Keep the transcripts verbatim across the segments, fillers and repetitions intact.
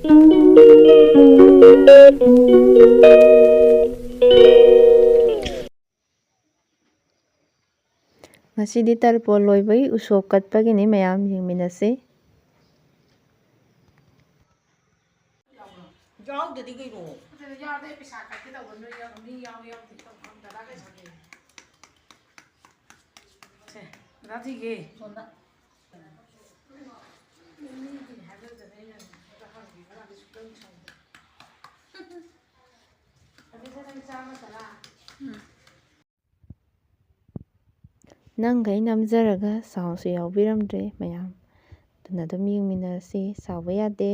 ꯉꯁꯤꯗꯤ ꯇꯔꯄꯣꯟ ꯂꯣꯏꯕꯒꯤ ꯎꯁꯣꯞ ꯀꯠꯄꯒꯤꯅꯤ, ꯃꯌꯥꯝ ꯌꯦꯡꯃꯤꯟꯅꯁꯤ꯫ ꯌꯥꯎꯗꯗꯤ ꯀꯩꯅꯣ? ꯑꯗꯨꯅ ꯌꯥꯎꯔꯗꯤ ꯑꯩ ꯄꯩꯁꯥ ꯀꯛꯀꯦ ꯇꯧꯕ, ꯅꯣꯏ ꯌꯥꯎ-, ꯃꯤ ꯌꯥꯎ ꯌꯥꯎꯗꯦ ꯇꯧꯐꯝ ꯗꯔꯀꯥꯔ ꯀꯩ ꯁꯥꯒꯦ? ꯁꯦ, ꯗꯗꯥ ꯊꯤꯒꯦ꯫ ꯁꯣꯝꯗ꯫ ꯃꯤꯒꯤ ꯍꯥꯏꯅꯗꯅ ꯑꯩꯅ ꯑꯝꯇ ꯍꯪꯕꯤꯕ ꯀꯥꯟꯗ ꯁꯨꯛꯁꯪ ꯁꯪꯗꯦ꯫ ꯑꯗꯨꯗ ꯅꯪ ꯆꯥꯝꯃ ꯇꯔꯥ? ꯎꯝ꯫ ꯅꯪꯒ ꯑꯩ ꯅꯝꯖꯔꯒ ꯁꯥꯎꯟꯁꯨ ꯌꯥꯎꯕꯤꯔꯝꯗ꯭ꯔꯦ ꯃꯌꯥꯝ꯫ ꯑꯗꯨꯅ ꯑꯗꯨꯝ ꯌꯦꯡꯃꯤꯟꯅꯔꯁꯤ, ꯁꯥꯎꯕ ꯌꯥꯗꯦ꯫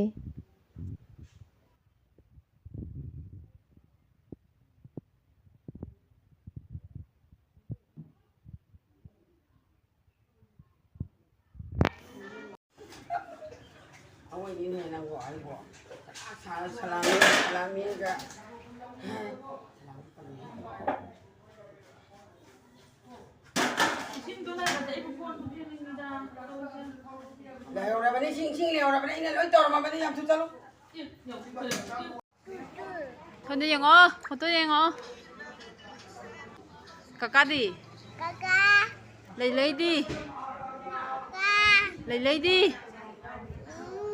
ꯑꯋꯣꯏꯅꯤꯅꯦ ꯅꯪꯕꯣ, ꯑꯩꯕꯣ꯫ ꯁꯥ-, ꯁꯥ-, ꯁꯂꯥꯃꯤ, ꯁꯂꯥꯃꯤꯒ꯫ ꯏꯁꯤꯡꯗꯣ ꯂꯩꯔꯗꯤ ꯑꯩꯕꯨ ꯀꯣꯟꯁꯨ ꯐꯦꯡꯅꯤꯡꯉꯤꯗ, ꯇꯧꯔꯤꯁꯦ꯫ ꯂꯩꯍꯧꯔꯕꯅꯤ, ꯏꯁꯤꯡ, ꯏꯁꯤꯡ ꯂꯩꯍꯧꯔꯕꯅꯤ, ꯑꯩꯅ ꯂꯣꯏ ꯇꯧꯔꯝꯃꯕꯅꯤ, ꯌꯥꯝ ꯊꯨ ꯆꯠꯂꯨ꯫ ꯑꯦ, ꯌꯥꯝ ꯊꯨ ꯆꯠꯂꯨ꯫ ꯐꯣꯟꯗꯣ ꯌꯦꯡꯉꯣ, ꯐꯣꯇꯣ ꯌꯦꯡꯉꯣ꯫ ꯀꯀꯥꯗꯤ? ꯀꯀꯥ꯫ ꯂꯩꯂꯩꯗꯤ? ꯀꯀꯥ꯫ ꯂꯩꯂꯩꯗꯤ?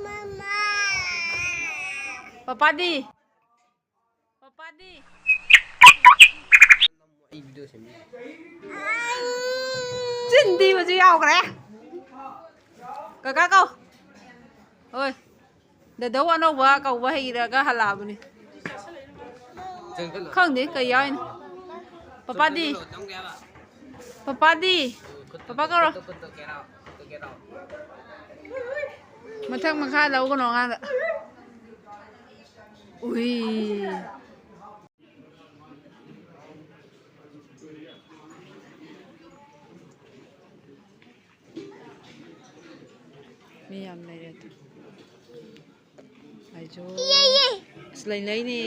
ꯃꯃꯥ꯫ ꯄꯄꯥꯗꯤ? ꯄꯄꯥꯗꯤ? ꯑꯩ ꯚꯤꯗꯤꯑꯣ ꯁꯦꯝꯕꯤꯒꯦ꯫ ꯆꯤꯟ ꯊꯤꯕꯁꯨ ꯌꯥꯎꯈ꯭ꯔꯦ꯫ ꯀꯀꯥ ꯀꯧ꯫ ꯍꯣꯏ꯫ ꯗꯗꯧ ꯑꯅꯧꯕ ꯀꯧꯕ ꯍꯩꯔꯒ ꯍꯜꯂꯛꯑꯕꯅꯤ꯫ ꯈꯪꯗꯦ ꯀꯩ ꯌꯥꯎꯔꯤꯅꯣ꯫ ꯄꯄꯥꯗꯤ? ꯄꯄꯥꯗꯤ? ꯄꯄꯥ ꯀꯧꯔꯣ꯫ ꯃꯊꯛ ꯃꯈꯥ ꯂꯧꯒꯅꯣ ꯑꯉꯥꯡꯗ꯫ ꯎꯏ꯫ ꯃꯤ ꯌꯥꯝ ꯂꯩꯔꯦ ꯑꯗꯨ꯫ ꯑꯩꯁꯨ꯫ ꯏꯌꯦ, ꯏꯌꯦ꯫ ꯑꯁ, ꯂꯩ, ꯂꯩꯅꯦ꯫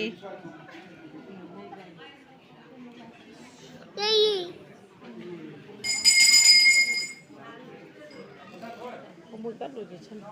ꯂꯩꯌꯦ꯫ ꯈꯣꯡꯃꯣꯏ ꯀꯠꯂꯣꯏꯒꯦ ꯁꯤꯅ꯫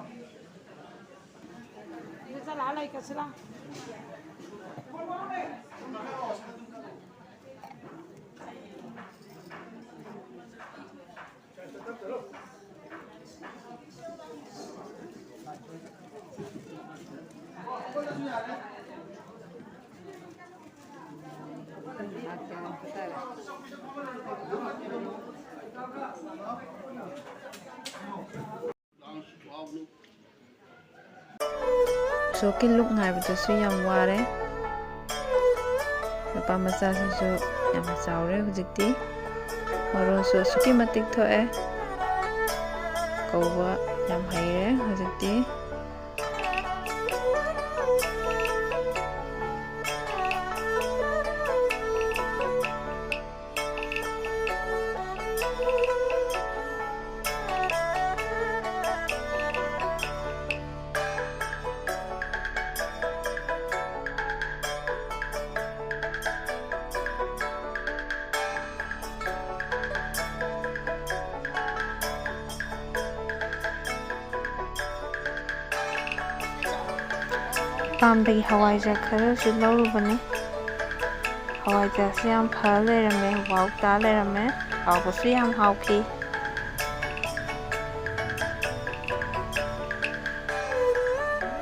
ꯎꯁꯣꯞꯀꯤ ꯂꯨꯛ ꯉꯥꯏꯕꯗꯁꯨ ꯌꯥꯝ ꯋꯥꯔꯦ꯫ ꯅꯨꯄꯥ ꯃꯆꯥꯁꯤꯁꯨ ꯌꯥꯝ ꯆꯥꯎꯔꯦ ꯍꯧꯖꯤꯛꯇꯤ꯫ ꯃꯔꯣꯟꯁꯨ ꯑꯁꯨꯛꯀꯤ ꯃꯇꯤꯛ ꯊꯣꯛꯑꯦ꯫ ꯀꯧꯕ ꯌꯥꯝ ꯍꯩꯔꯦ ꯍꯧꯖꯤꯛꯇꯤ꯫ ꯄꯥꯝꯕꯒꯤ ꯍꯋꯥꯏꯖꯥꯔ ꯈꯔꯁꯨ ꯂꯧꯔꯨꯕꯅꯤ꯫ ꯍꯋꯥꯏꯖꯥꯔꯁꯨ ꯌꯥꯝ ꯐ ꯂꯩꯔꯝꯃꯦ, ꯋꯥꯎ ꯇꯥ ꯂꯩꯔꯝꯃꯦ, ꯍꯥꯎꯕꯁꯨ ꯌꯥꯝ ꯍꯥꯎꯈꯤ꯫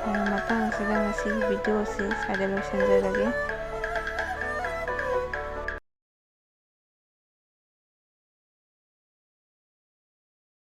ꯑꯗꯨ ꯃꯇꯥꯡꯁꯤꯗ ꯉꯁꯤꯒꯤ video ꯁꯤ ꯁ꯭ꯋꯥꯏꯗ ꯂꯣꯏꯁꯤꯟꯖꯔꯒꯦ꯫